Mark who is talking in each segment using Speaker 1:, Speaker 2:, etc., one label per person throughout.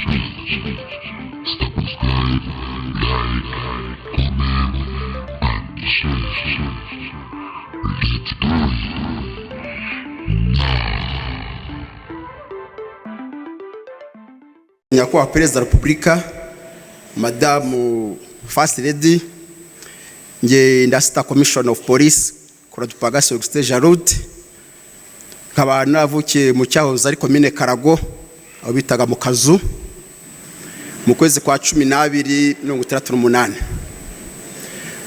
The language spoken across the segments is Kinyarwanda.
Speaker 1: Subscribe, like, comment, and share. Let's do it now.
Speaker 2: Nyakubahwa Perezida wa Repubulika, Madamu First Lady, nge ndasita Commissioner of Police Koradupagasi Augustin Jarud, nkaba navukiye mu cyahoze ari Komine Karago, aho bitaga mu Kazu, mu kwezi kwa 12 68.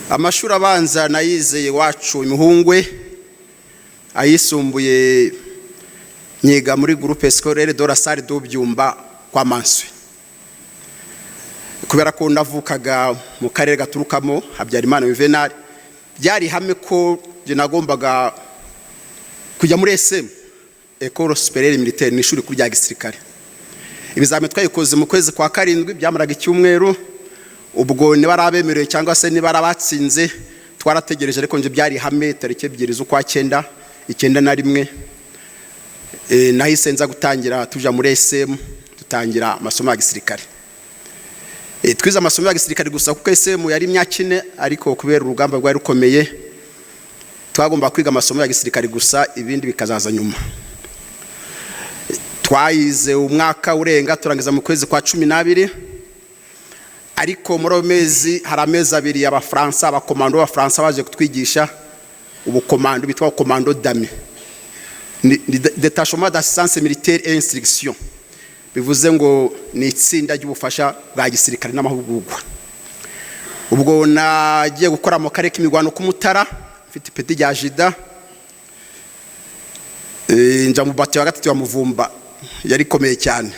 Speaker 2: Amashuri abanza nayizeye iwacu Imihungwe, ayisumbuye nyiga muri Groupe Scolaire de la Salle de Byumba kwa Manswe. Kubera ko navukaga mu karere gaturukamo Habyarimana Juvenal, byari ihame ko njye nagombaga kujya muri ESM, École Supérieure Militaire, ni ishuri rikuru rya gisirikare. Ibizamini twayikoze mu kwezi kwa karindwi, byamaraga icyumweru. Ubwo niba ari abemerewe cyangwa se niba ari abatsinze, twarategereje, ariko njye byari ihame. Tariki 2 z'ukwa cyenda 91 nahise nza gutangira, tuja muri ESM, dutangira amasomo ya gisirikare. Twize amasomo ya gisirikare gusa, kuko ESM yari imyaka 4, ariko kubera urugamba rwari rukomeye twagomba kwiga amasomo ya gisirikare gusa, ibindi bikazaza nyuma. Twayize umwaka urenga, turangiza mu kwezi kwa 12. Ariko muri ayo mezi hari amezi 2 Abafaransa, abakomando b'Abafaransa baje kutwigisha ubukomando bitwa commando DAMI, ni détachement d'assistance militaire et instruction, bivuze ngo ni itsinda ry'ubufasha bwa gisirikare n'amahugurwa. Ubwo nagiye gukora mu karere k'imirwano k'Umutara, mfite ipeti rya jida. Nja mu bato ya gatatu ya Muvumba, yari ikomeye cyane.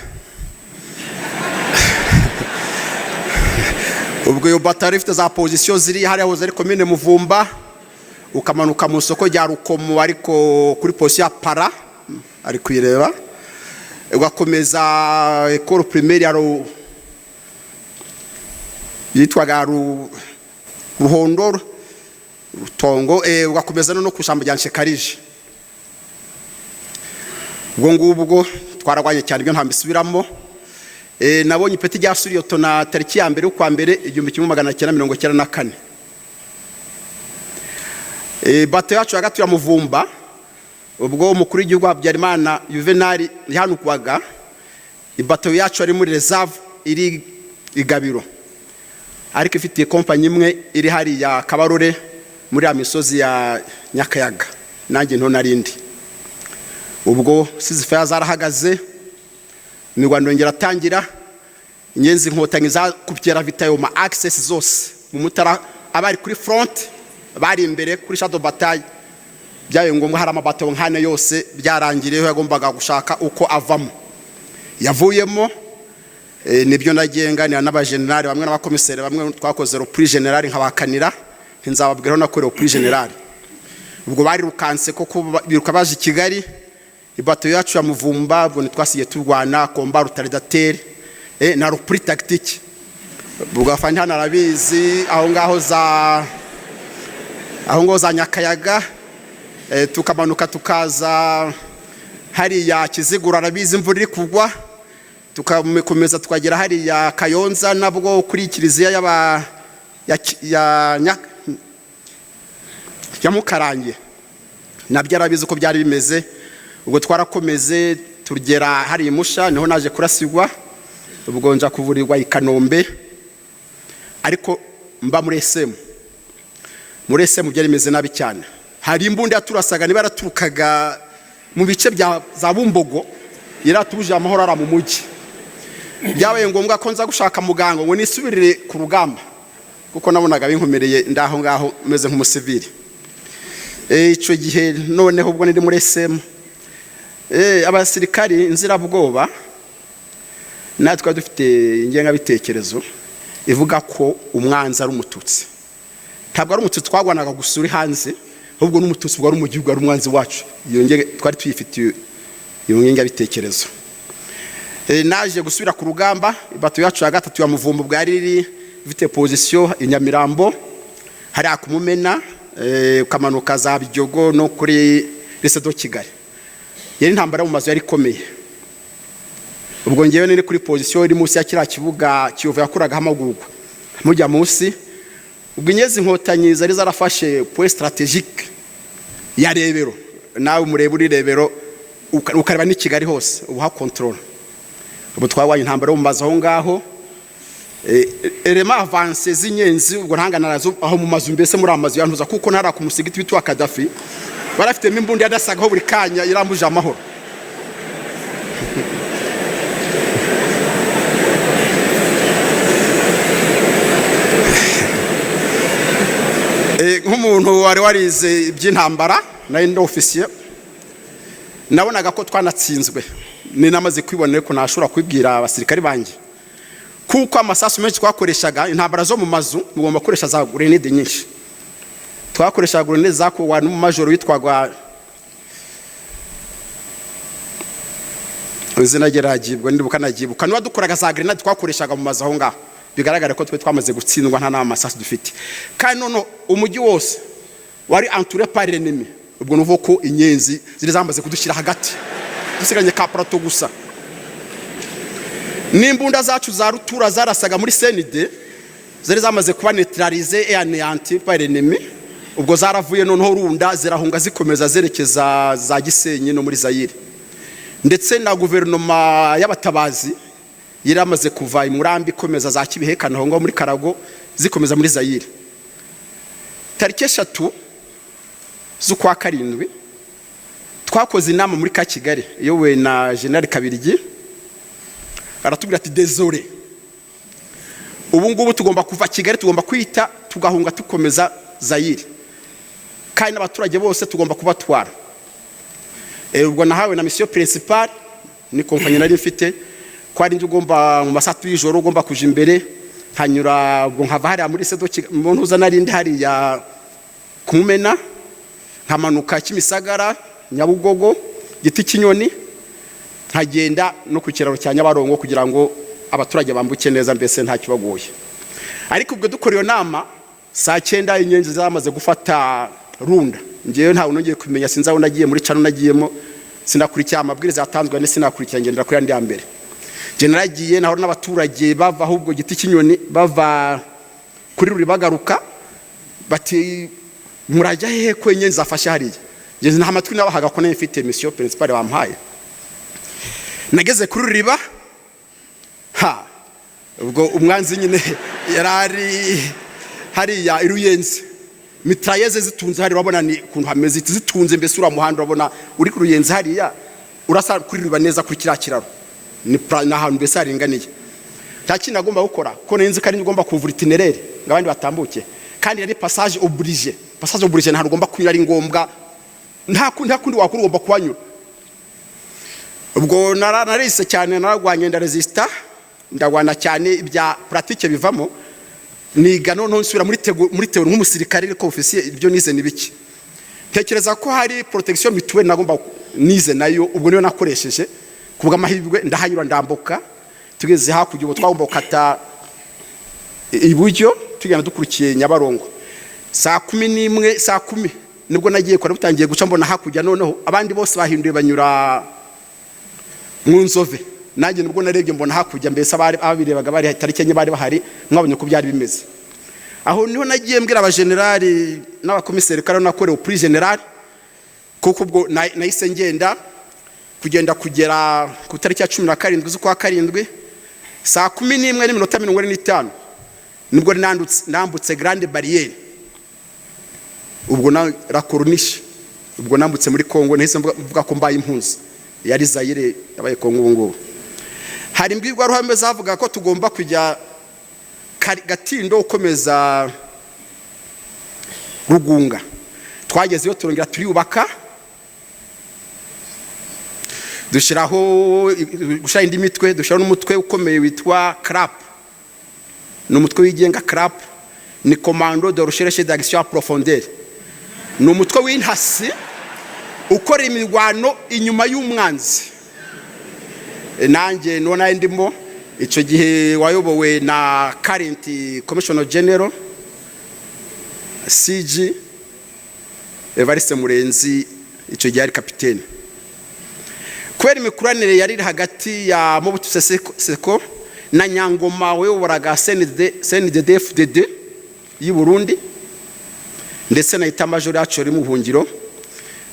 Speaker 2: Ubwo iyo bato yari ifite za position ziri hariya hoze ari Komine Muvumba, ukamanuka mu isoko rya Rukomo, ariko kuri position ya Para ari kuyireba, ugakomeza école primaire ya yitwaga Ruhondo Rutongo, ugakomeza no ku ishyamba rya Nshekarije. Ubwo ngubwo twararwanye cyane, ibyo ntabisubiramo. Nabonye ipeti rya sous-lieutenant tariki ya 1 y'ukwa mbere 1994. Bato yacu ya gatatu ya Muvumba, ubwo umukuru w'igihugu Habyarimana Juvenal yahanukwaga, ibato yacu ari muri reserve iri Igabiro, ariko ifitiye kompanyi imwe iri hariya Kabarore muri ya misozi ya Nyakayaga, nanjye nto narindi. Ubwo ceasefire zarahagaze, imirwano yongera atangira. Inyenzi Inkotanyi zakubye ravitaillement axes zose mu Mutara, abari kuri front bari imbere kuri champ de bataille. Byabaye ngombwa, hari amabato nkane yose byarangiriyeho, yagombaga gushaka uko avamo, yavuyemo. Nibyo nagiye nganira n'abajenerali bamwe n'abakomiseri bamwe, twakoze repli général, nkabakanira nzababwiraho nakorewe repli général. Ubwo barirukanse koko, biruka baje i Kigali. Ibato yacu ya Muvumba, ubwo ntitwasigaye turwana combat retardateur na repli tactique. Ubwo afande hano arabizi, aho ngaho za Nyakayaga, tukamanuka tukaza hariya Kiziguro, arabizi, imvura iri kugwa, tukakomeza tukagera hariya Kayonza, nabwo kuri kiliziya y'aba ya, ya, ya Mukarange, nabyo arabizi uko byari bimeze. Ubwo twarakomeze tugera hariya Musha, niho naje kurasigwa. Ubwo nja kuvurirwa i Kanombe, ariko mba muri ESM. Muri ESM byari bimeze nabi cyane. Hari imbunda yaturasaga, niba yaraturukaga mu bice bya za Bumbogo, yaratubuje amahoro ara mu mujyi. Byabaye ngombwa ko nza gushaka muganga ngo nisubirire ku rugamba, kuko nabonaga binkomereye ndaho ngaho meze nk'umusivili. Icyo gihe noneho ubwo niri muri ESM, abasirikari inzirabwoba natwe dufite ingengabitekerezo ivuga ko umwanzi ari Umututsi. Ntabwo ari Umututsi twagwanaga gusa uri hanze, ahubwo n'Umututsi wari mu gihugu ari umwanzi wacu. Iyo twari tuyifitiye iyo ngengabitekerezo. Naje gusubira ku rugamba. Bato yacu ya gatatu ya Muvumba bwari iri ifite position i Nyamirambo, hariya ku Mumena, ukamanuka za Biryogo no kuri Lycée de Kigali. Yari intambara yo mu mazu, yari ikomeye. Ubwo ngewe niri kuri position iri munsi ya kiriya kibuga Kiyovu yakoragaho amagurwa, mujya munsi. Ubwo Inyenzi Inkotanyi zari zarafashe point stratégique ya Rebero. Nawe mureba uri Rebero, ukareba n'i Kigali hose, ubu hakontorora. Ubu twabonye intambara yo mu mazu aho ngaho, éléments avancés z'Inyenzi. Ubwo ntangana nazo aho mu mazu, mbese muri amazu yantuza, kuko ntara ku musigiti witwa Kadafi barafitemo imbunda yadasagaho buri kanya, irambuje amahoro. Nk'umuntu wari warize iby'intambara, nari ndi ofisiye, nabonaga ko twanatsinzwe. Ni namaze kwibonera ko ntashobora kubibwira abasirikari banjye, kuko amasasu menshi twakoreshaga, intambara zo mu mazu mugomba gukoresha za grenade nyinshi. Twakoreshaga grenade zakuwe n'umumajoro witwaga, izina rye ragibwa ndibuka nagibuka, niba dukoraga za grenade twakoreshaga mu mazu aho ngaho. Bigaragara ko twe twamaze gutsindwa, nta n'amasasu dufite, kandi none umujyi wose wari entouré par l'ennemi. Ubwo nuvuga ko Inyenzi ziri zamaze kudushyira hagati, dusigaranye ka plateau gusa. N'imbunda zacu za rutura zarasaga muri CND zari zamaze kuba neutralisées et anéanties par l'ennemi. Ubwo zaravuye noneho Runda, zirahunga, zikomeza zerekeza za Gisenyi no muri Zayire. Ndetse na guverinoma y'abatabazi yari yamaze kuva i Murambi, ikomeza za Kibihekane aho ngaho muri Karago, zikomeza muri Zayire. Tariki 3 z'ukwa karindwi twakoze inama muri ka Kigali iyobowe na General Kabirigi. Aratubwira ati: "Désolé, ubu ngubu tugomba kuva Kigali, tugomba kwita tugahunga, tukomeza Zayire, kandi n'abaturage bose tugomba kubatwara." Ubwo nahawe na mission principale, ni compagnie nari mfite, ko ari njye ugomba mu masaha y'ijoro ugomba kuja imbere, nkanyura, ubwo nkava hariya muri sedo mu ntuza narindi hariya kumumena, nkamanuka Kimisagara, Nyabugogo, Giti cy'inyoni, nkagenda no ku kiraro cya Nyabarongo kugira ngo abaturage bambuke neza, mbese nta kibagoye. Ariko ubwo dukora iyo nama saa 9, Inyenzi zamaze gufata Runda. Ngewe ntawe nongeye kumenya, sinzi aho nagiye, muri cano nagiyemo, sinakurikira amabwiriza yatanzwe, ndetse sinakurikira, ngendera kuri yandi ya mbere. Njye naragiye naho n'abaturage bava ahubwo Giti cy'inyoni, bava kuri ruri, bagaruka bati: "Murajya hehe ko Inyenzi zafashe hariya?" Njye nta matwi nabahaga, ko nari mfite mission principale bampaye. Nageze kuri ruriba, ha, ubwo umwanzi nyine yari ari hariya i Ruyenzi, mitrailleuses zitunze hariya. Urabona ni ukuntu hameze, zitunze mbese uriya muhanda urabona uri ku Ruyenzi hariya, urasa kuri ruriba neza kuri kiriya kiraro, ni ahantu mbese haringaniye. Nta kintu agomba gukora, ko nari nzi ko ari ugomba kuvura itinéraire ngo abandi batambuke, kandi yari passage obligé. Passage obligé ntabwo ugomba kunyura, ari ngombwa, nta kundi wakora, ugomba kuhanyura. Ubwo narise cyane, nararwanye, ndaresista, ndagwana cyane, ibya pratique bivamo, niga noneho nsubira muri théorie nk'umusirikare, ariko ofisiye ibyo nize ni biki. Ntekereza ko hari protection mutuelle nagomba nize nayo, ubwo niyo nakoresheje. Ku bw'amahirwe ndahanyura, ndambuka. Tugeze hakurya, ubu twagomba gukata iburyo, tugenda dukurikiye Nyabarongo. Saa 11, saa 10 nibwo nagiye kora, butangiye guca, mbona hakurya noneho abandi bose bahinduye banyura mu Nzove. Nanjye nibwo narebye mbona hakurya, mbese abari ababirebaga bari tariki 4 bari bahari, mwabonye ko byari bimeze. Aho niho nagiye mbwira abajenerali n'abakomiseri ko ariho nakorewe kuri general, kuko ubwo nahise ngenda kugenda kugera ku tariki ya 17 z'ukwa karindwi, saa 11:45 nibwo nambutse grande barrière, ubwo na la corniche. Ubwo nambutse muri Kongo, nahise mvuga ko mbaye impunzi. Yari Zayire, yabaye Kongo ubu ngubu. Hari imbwirwaruhame zavuga ko tugomba kujya Gatindo, ukomeza Rugunga. Twagezeyo, turongera turiyubaka, dushyiraho gushyira indi mitwe, dushyiraho n'umutwe ukomeye witwa CRAP. Ni umutwe wigenga. CRAP ni Commando de Recherche d'Action en Profondeur, ni umutwe w'intasi ukora imirwano inyuma y'umwanzi. Nanjye niwo nari ndimo icyo gihe, wayobowe na current Commissioner General, CG Evariste Murenzi, icyo gihe ari kapitene. Kubera imikoranire yari iri hagati ya Mobutu Sese Seko na Nyangoma wayoboraga CND, CNDD FDD y'u Burundi, ndetse na état-major yacu yari mu buhungiro,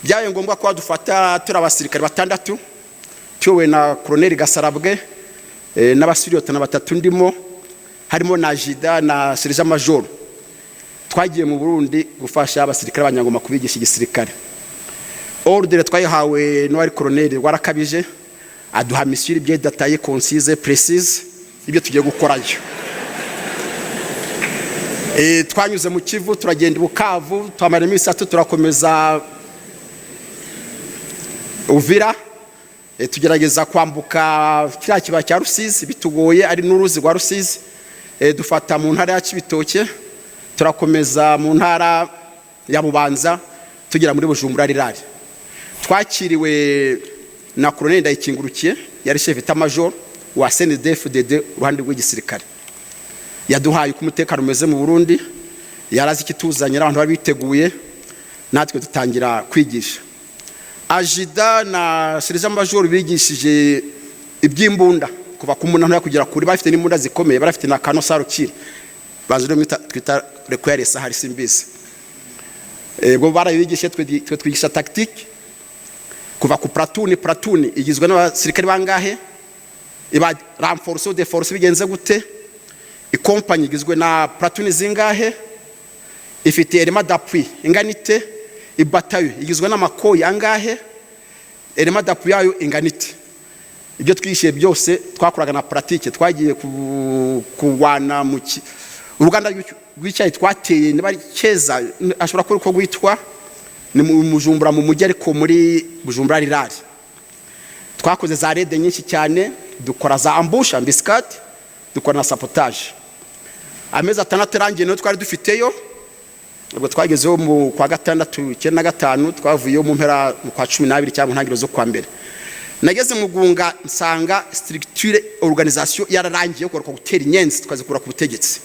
Speaker 2: byabaye ngombwa ko badufata turi abasirikare batandatu, tuyobowe na Colonel Gasarabwe, n'abasiriyotana batatu ndimo, harimo na adjudant na sergent major. Twagiye mu Burundi gufasha abasirikare b'Abanyangoma kubigisha igisirikare. Ordre twayihawe n'uwari colonel Rwarakabije, aduha mission bien détaillée, concise, précise, ibyo tugiye gukorayo. Twanyuze mu Kivu, turagenda i Bukavu, twamara iminsi 3, turakomeza Uvira, tugerageza kwambuka kiriya kibaya cya Rusizi bitugoye, ari n'uruzi rwa Rusizi. Dufata mu ntara ya Cibitoke, turakomeza mu ntara ya Bubanza, tugera muri Bujumbura rural. Twakiriwe na Colonel Ndayikingurukiye, yari chef d'état major wa CNDD-FDD uruhande rw'igisirikare. Yaduhaye uko umutekano umeze mu Burundi, yarazi ikituzanye n'abantu bari biteguye, natwe dutangira kwigisha. Adjudant na sergent major bigishije iby'imbunda kuva ku munani kugera kuri, bafite n'imbunda zikomeye, barafite na canon sarukire bazi rero twita require hari simbizi. Ubwo barabigishije, twe twigisha tactique kuva ku platoon. Platoon igizwe n'abasirikare bangahe? Iba renforce ou déforce bigenze gute? Ikompanyi igizwe na platoon zingahe? Ifite élément d'appui ingana ite? Ibatayo igizwe n'amakoyi angahe? Élément d'appui yayo ingana ite? Ibyo twishyuye byose twakoraga na pratique. Twagiye kurwana mu uruganda rw'icyayi twateye, niba ari Keza, ashobora kuba uko rwitwa, ni mu Bujumbura mu mujyi, ariko muri Bujumbura rural. Twakoze za raid nyinshi cyane, dukora za ambush, embuscade, dukora na sabotage. Amezi 6 arangiye niyo twari dufiteyo. Ubwo twagezeho mu kwa gatandatu 95, twavuyeyo mu mpera mu kwa 12 cyangwa mu ntangiriro zo kwa mbere. Nageze mu Gunga nsanga structure, organisation yararangiye, kugaruka gutera inyenzi tukazikura ku butegetsi.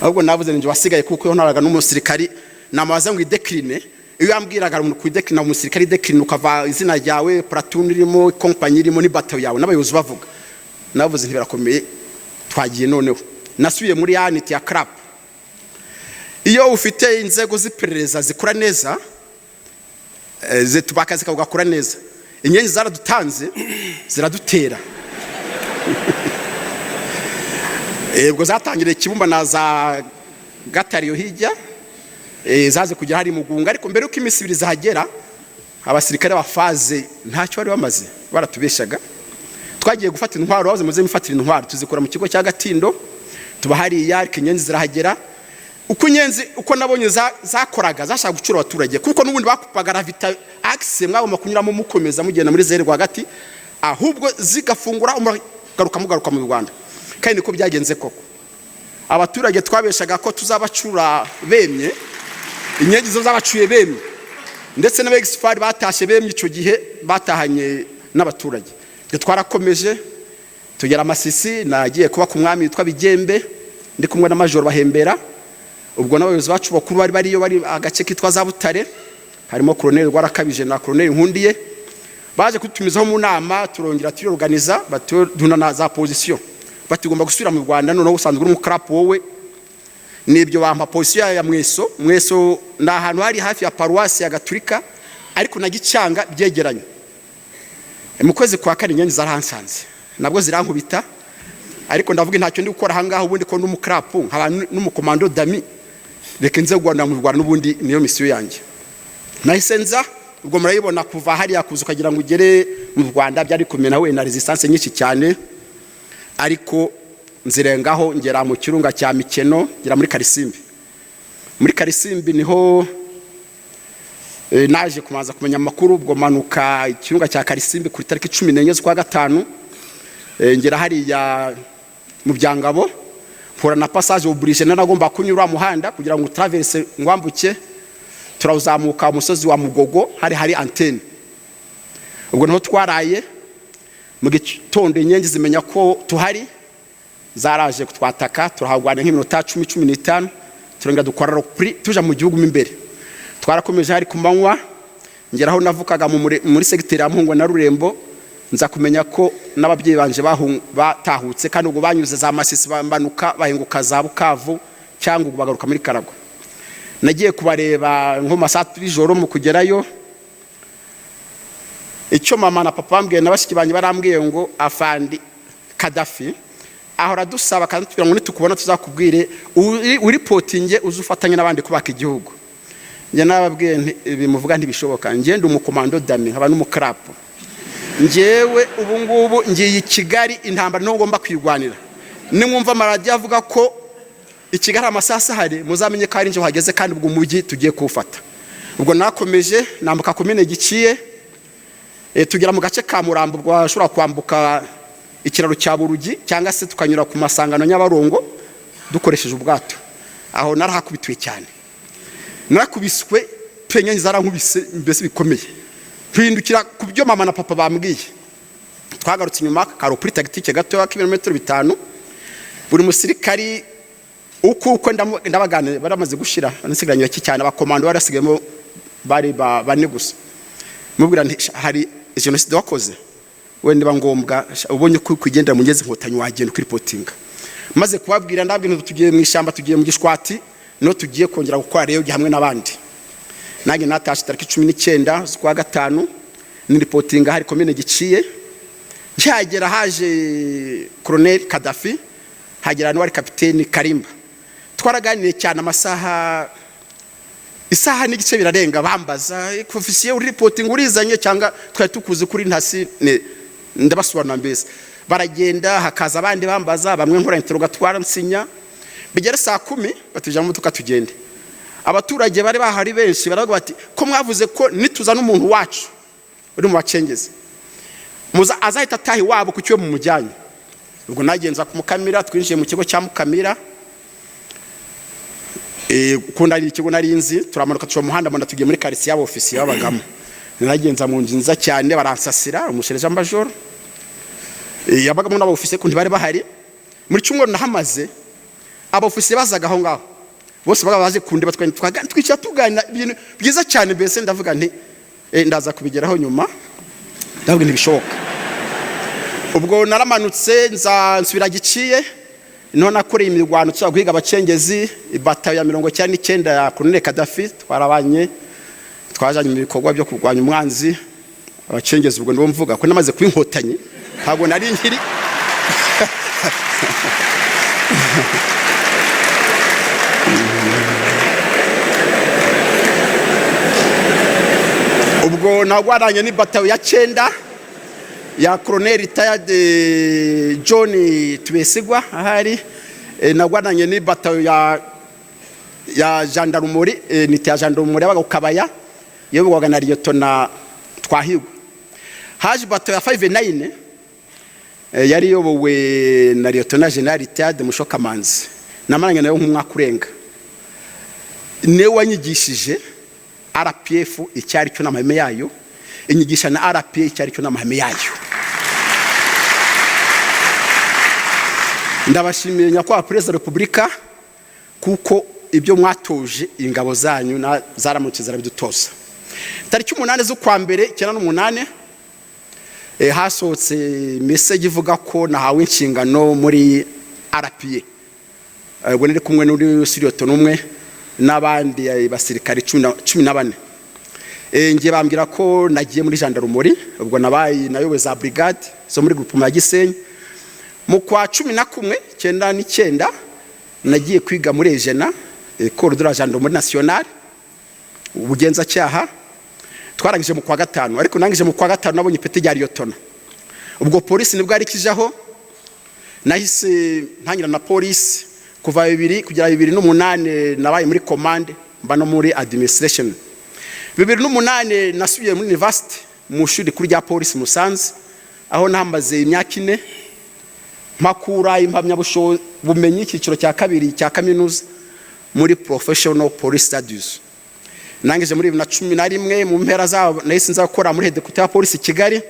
Speaker 2: Ahubwo navuze ninjye wasigaye, kuko iyo ntaraga n'umusirikari namabaza ngo idécline, iyo yambwiraga ngo kuidéclina umusirikari, idécline ukava izina ryawe, platoon irimo, kompanyi irimo, ni batayo yawe, n'abayobozi bavuga, navuze ntibirakomeye, twagiye. Noneho nasubiye muri ya unité ya CRAP. Iyo ufite inzego z'iperereza zikora neza, zituba akazi kawe gakora neza. Inyenzi zaradutanze, ziradutera. Ubwo zatangiriye Kibumba na za Gatariyo hirya, zaze kugera hari Mugunga. Ariko mbere yuko iminsi 2 zahagera, abasirikare bafaze ntacyo bari bamaze, baratubeshaga. Twagiye gufata intwaro, bavuze muze mufatira intwaro, tuzikura mu kigo cya Gatindo, tuba hariya, ariko inyenzi zirahagera. Uko inyenzi, uko nabonye zakoraga, zashaka gucura abaturage, kuko n'ubundi bakupaga ravita axe mwagomba kunyuramo mukomeza mugenda muri Zaire rwagati, ahubwo zigafungura mugaruka, mugaruka mu Rwanda. Kandi niko byagenze koko. Abaturage twabeshaga ko tuzabacura bemye, inyenzi zo zabacuye bemye, ndetse n'aba ex-FAR batashye bemye. Icyo gihe batahanye n'abaturage. Twe twarakomeje tugera Masisi. Nagiye kuba ku mwami witwa Bigembe, ndi kumwe na Majoro Bahembera. Ubwo n'abayobozi bacu bakuru bari bariyo, bari agace kitwa za Butare, harimo Colonel Rwarakabije na Colonel Nkundiye. Baje kutumizaho mu nama, turongera turiorganiza, batuduna na za position, batugomba gusubira mu Rwanda. Noneho usanzwe uri umukarapu wowe, nibyo, bampa position ya Mweso. Mweso ni ahantu hari hafi ya paruwasi ya Gaturika, ariko na Gicanga byegeranye. Mu kwezi kwa kane inyenzi zarahansanze, nabwo zirankubita, ariko ndavuga ntacyo ndi gukora ahangaha ubundi, ko n'umukarapu nkaba n'umukomando dami, reka nze Rwanda, mu Rwanda n'ubundi niyo mission yanjye. Nahise nza. Ubwo murayibona, kuva hariya kuza ukagira ngo ugere mu Rwanda byari kumena we na resistance nyinshi cyane, ariko nzirengaho, ngera mu kirunga cya Mikeno, ngera muri Karisimbi. Muri Karisimbi niho naje kubanza kumenya amakuru. Ubwo manuka ikirunga cya Karisimbi ku itariki 14 z'ukwa gatanu, ngera hariya mu Byangabo, mpura na passage obligé, nagomba kunyura muhanda kugira ngo traverse ngwambuke. Turawuzamuka umusozi wa Mugogo, hari antenne. Ubwo niho twaraye. Mu gitondo inyenzi zimenya ko tuhari, zaraje kutwataka, turahagwana nk'iminota 10, 15, turongera dukora repli, tuja mu gihugu mo imbere. Twarakomeje, hari ku manywa. Ngeraho navukaga muri segiteri ya Muhungu na Rurembo, nza kumenya ko n'ababyeyi banje batahutse, kandi ubwo banyuze za Masisi, bambanuka bahinguka za Bukavu cyangwa ubwo bagaruka muri Karagwe. Nagiye kubareba nko mu masaha y'ijoro. Mu kugerayo, icyo mama na papa bambwiye na bashiki banjye, barambwiye ngo: "Afandi Kadafi ahora adusaba kandi tubwira ngo nitukubona tuzakubwire uripotinge, uze ufatanye n'abandi kubaka igihugu." Njye nababwiye nti: "Ibi muvuga ntibishoboka. Njye ndi umukomando dami, nkaba n'umukarapu. Njyewe ubu ngubu ngiye i Kigali, intambara niho ngomba kwirwanira. Nimwumva amaradiyo avuga ko i Kigali amasasu ahari, muzamenye ko ari njye uhageze, kandi ubwo umujyi tugiye kuwufata." Ubwo nakomeje nambuka komine Giciye, tugera mu gace ka Murambo. Ubwo washobora kwambuka ikiraro cya Burugi cyangwa se tukanyura ku masangano Nyabarongo dukoresheje ubwato. Aho narahakubitiwe cyane, narakubiswe pe, zarankubise mbese bikomeye, mpindukira ku byo mama na papa bambwiye. Twagarutse inyuma kari kuri tactique gatoya k'ibirometero 5. Buri musirikari uko ndabaganira, baramaze gushira, nasigaranye bake cyane. Abakomando barasigayemo bari bane gusa. Mubwira nti: "Hari jenoside wakoze wenda niba ngombwa ubonye ko kugendera mu ngezi Inkotanyi, wagenda ukiripotinga." Maze kubabwira, ndabwira nti: "Tugiye mu ishyamba, tugiye mu Gishwati, niho tugiye kongera gukora rero hamwe n'abandi." Nanjye natashe tariki 19 z'ukwa gatanu, niripotinga hari komine Giciye. Nkihagera haje Colonel Kadafi, hagera n'uwari kapiteni Karimba. Twaraganiriye cyane amasaha, isaha n'igice birarenga, bambaza: "Ofisiye, uri reporting urizanye cyangwa twari tukuzi kuri ntasi?" Ndabasobanura mbese. Baragenda, hakaza abandi bambaza, bamwe nkora interrogatoire, nsinya. Bigera saa 10, batujya mu modoka tugende. Abaturage bari bahari benshi baravuga bati: "Ko mwavuze ko nituzana umuntu wacu uri mu bacengezi muza azahita ataha iwabo, ku cyo mumujyanye?" Ubwo nagenza ku Mukamira, twinjiye mu kigo cya Mukamira. Ukunda ari ikigo nari nzi. Turamanuka tuca mu muhanda, mbona tugiye muri karitsiye y'abofisiye babagamo. Naragenza mu nzu nziza cyane, baransasira, umushereja majoro yabagamo n'abofisiye kundi bari bahari. Muri cyumweru nahamaze, abofisiye bazaga aho ngaho bose baba baje kundeba, twicara tuganira ibintu byiza cyane. Mbese ndavuga nti ndaza kubigeraho nyuma. Ndavuga ntibishoboka. Ubwo naramanutse, nza nsubira Giciye, niho nakoreye imirwano tuza guhiga abacengezi. Ibatayo ya 99 ya Colonel Kadafi twarabanye, twajanye mu bikorwa byo kurwanya umwanzi, abacengezi. Ubwo ndibo mvuga ko namaze kuba Inkotanyi, ntabwo nari nkiri. Ubwo nagwaranye n'ibatayo ya 9 ya Colonel retired John Tubesigwa ahari. Nagwaranye n'ibatayo ya gendarmerie, unité ya gendarmerie yabaga ku Kabaya, yoborwaga na Liyetona Twahigwa. Haje batayo ya 59, yari iyobowe na Liyetona General retired Mushokamanzi. Namaranye nayo nk'umwaka urenga. Niwe wanyigishije RPF icyo ari cyo n'amahame yayo, inyigisha na RPA icyo ari cyo n'amahame yayo. Ndabashimiye, Nyakubahwa Perezida wa Repubulika, kuko ibyo mwatoje ingabo zanyu zaramutse zarabidutoza. Tariki 8 z'ukwa mbere 98, hasohotse message ivuga ko nahawe inshingano muri RPA. Ubwo nari kumwe n'uri siriyotoni umwe n'abandi basirikare 14. Ngiye bambwira ko nagiye muri gendarmerie. Ubwo nabaye nayoboye za brigade zo muri groupement ya Gisenyi. Mu kwa 11 99 nagiye kwiga muri EGENA, École de la Gendarmerie Nationale, ubugenzacyaha. Twarangije mu kwa gatanu, ariko nangije mu kwa gatanu nabonye ipeti rya liyotona. Ubwo polisi nibwo yari ikijaho, nahise ntangira na polisi. Kuva 2000 kugera 2008 nabaye muri commande, mba no muri administration. 2008 nasubiye muri university, mu ishuri rikuru rya polisi Musanze, aho nahamaze imyaka 4, mpakura impamyabushobozi icyiciro cya kabiri cya kaminuza muri professional police studies. Nangije muri 2011 mu mpera zabo. Nahise nza gukora muri headquarter ya polisi i Kigali,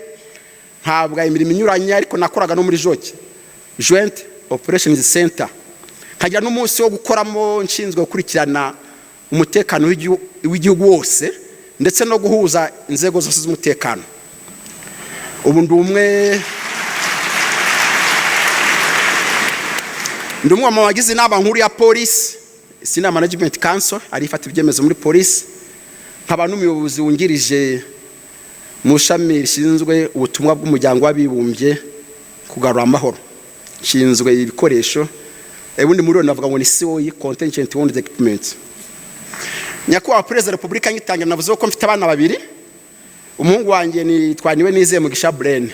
Speaker 2: ntabwa imirimo inyuranye, ariko nakoraga no muri JOC, Joint Operations Center, nkagira n'umunsi wo gukoramo nshinzwe gukurikirana umutekano w'igihugu wose. ndetse no guhuza inzego zose z'umutekano. Ubu ndi umwe mu bagize inama nkuru ya polisi, Senior Management Council, ari ifata ibyemezo muri polisi, nkaba n'umuyobozi wungirije mu ishami rishinzwe ubutumwa bw'Umuryango w'Abibumbye kugarura amahoro, nshinzwe ibikoresho. Ubundi muri navuga ngo ni COE, contingent owned equipment. Nyakubahwa Perezida wa Repubulika, ngitangira navuze ko mfite abana babiri. Umuhungu wanjye ni Twaniwe Nizeye Mugisha Brain,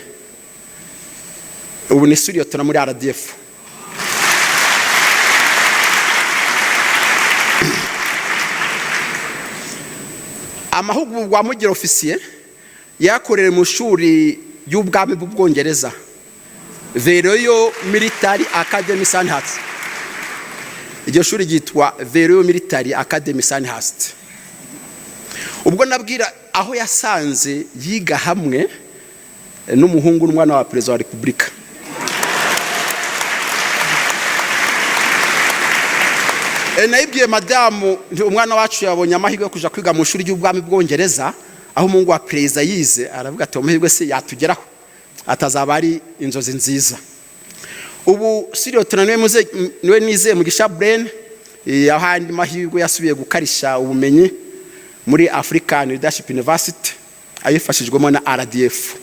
Speaker 2: ubu ni sous-lieutenant muri RDF. Amahugurwa mugira ofisiye yakorewe mu ishuri ry'ubwami bw'Ubwongereza, The Royal Military Academy, Sandhurst. Iryo shuri ryitwa The Royal Military Academy, Sandhurst. Ubwo nabwira aho yasanze yiga hamwe n'umuhungu n'umwana wa Perezida wa Repubulika. Nayibwiye madamu nti umwana wacu yabonye amahirwe yo kuja kwiga mu ishuri ry'ubwami bwongereza aho umuhungu wa perezida yize. Aravuga ati amahirwe se yatugeraho, atazaba ari inzozi nziza. Ubu sous-lieutenant niwe nizeye Mugisha Brain, aho andi mahirwe yasubiye gukarisha ubumenyi muri African Leadership University ayifashijwemo na RDF.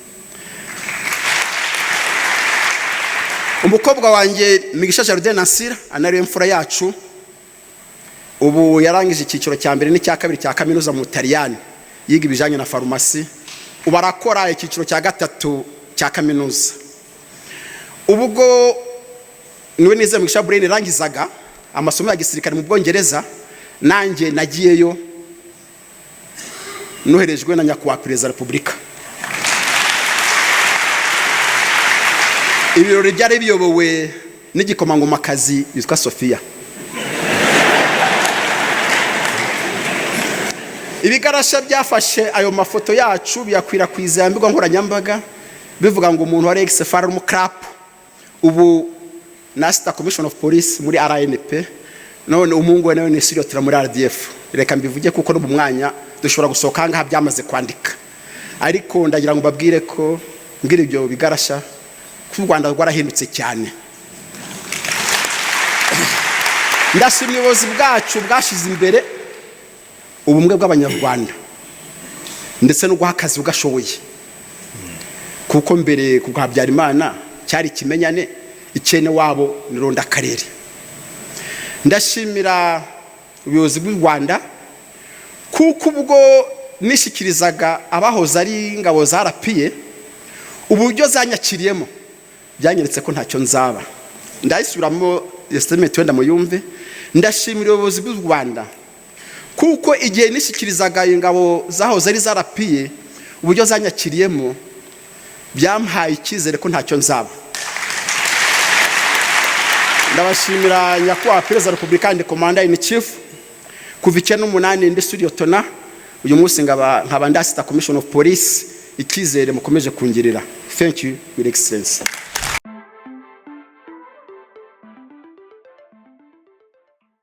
Speaker 2: Umukobwa wanjye Migisha Jardin Nasira, anariwe mfura yacu, ubu yarangije icyiciro cya mbere n'icya kabiri cya kaminuza mu Butaliyani, yiga ibijyanye na farumasi. Ubu arakora icyiciro cya gatatu cya kaminuza. Ubwo niwe nizeye Mugisha Brain yarangizaga amasomo ya gisirikare mu Bwongereza, nanjye nagiyeyo noherejwe na Nyakubahwa Perezida wa Repubulika. Ibirori byari biyobowe n'igikomangomakazi witwa Sofiya. Ibigarasha byafashe ayo mafoto yacu biyakwirakwiza mbuga nkoranyambaga, bivuga ngo umuntu wa ex-FAR umukarapu, ubu na Assistant Commissioner of Police muri RNP, none umuhungu we nawe ni sous-lieutenant muri RDF. Reka mbivuge kuko no mu mwanya dushobora gusohoka aha ngaha byamaze kwandika, ariko ndagira ngo mbabwire ko mbwira ibyo bigarasha ko u Rwanda rwarahindutse cyane. Ndashima ubuyobozi bwacu bwashyize imbere ubumwe bw'Abanyarwanda ndetse no guha akazi ugashoboye, kuko mbere ku bwa Habyarimana cyari ikimenyane, ikene wabo ni rondakarere. Ndashimira ubuyobozi bw'u Rwanda kuko ubwo nishyikirizaga abahoze ari ingabo za RPA, uburyo zanyakiriyemo byanyeretse ko ntacyo nzaba. Ndayisubiramo statement wenda muyumve. Ndashimira ubuyobozi bw'u Rwanda kuko igihe nishyikirizaga ingabo zahoze ari za RPA, uburyo zanyakiriyemo byampaye icyizere ko ntacyo nzaba. Ndabashimira Nyakubahwa Perezida wa Repubulika and Commander in Chief. Kuva 98 ndi sous-lieutenant, uyu munsi nkaba ndi Assistant Commissioner of Police, icyizere mukomeje kungirira. Thank you, Your Excellency.